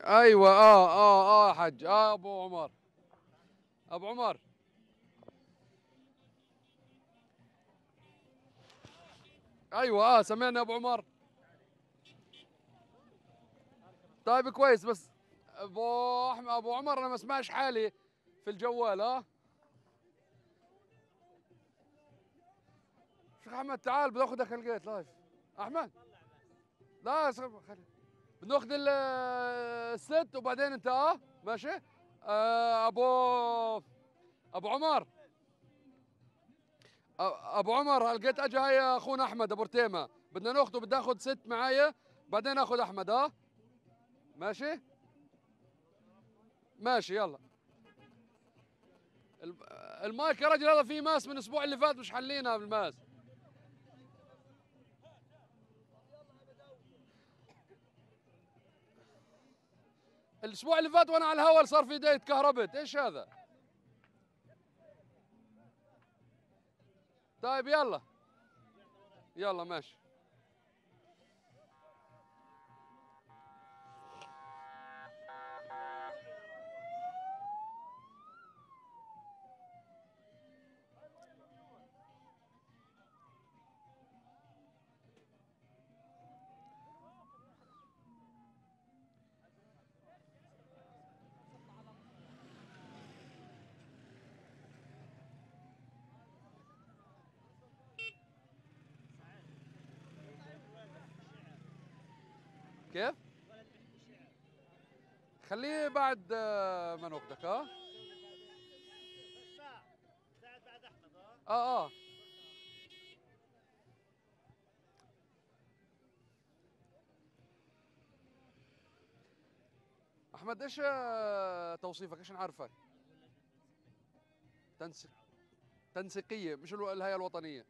ايوه حج ابو عمر، ابو عمر. ايوه سمعنا ابو عمر. طيب كويس، بس ابو احمد ابو عمر انا ما اسمعش حالي في الجوال. شيخ احمد تعال بدي اخذك هلقيت live. احمد لا خلي بناخذ الست وبعدين انت ماشي. ابو عمر، ابو عمر لقيت اجى هي اخونا احمد ابو رتيمه، بدنا ناخذه، بدي اخذ ست معايا بعدين اخذ احمد. ماشي ماشي يلا. المايك يا رجل هذا فيه ماس من الاسبوع اللي فات مش حلينا بالماس. الاسبوع اللي فات وانا على الهواء صار في ايدي تكهربت، ايش هذا؟ طيب يلا يلا ماشي. كيف؟ خليه بعد ما ناخذك. احمد ايش توصيفك؟ ايش نعرفك؟ تنسيقية مش الهيئة الوطنية.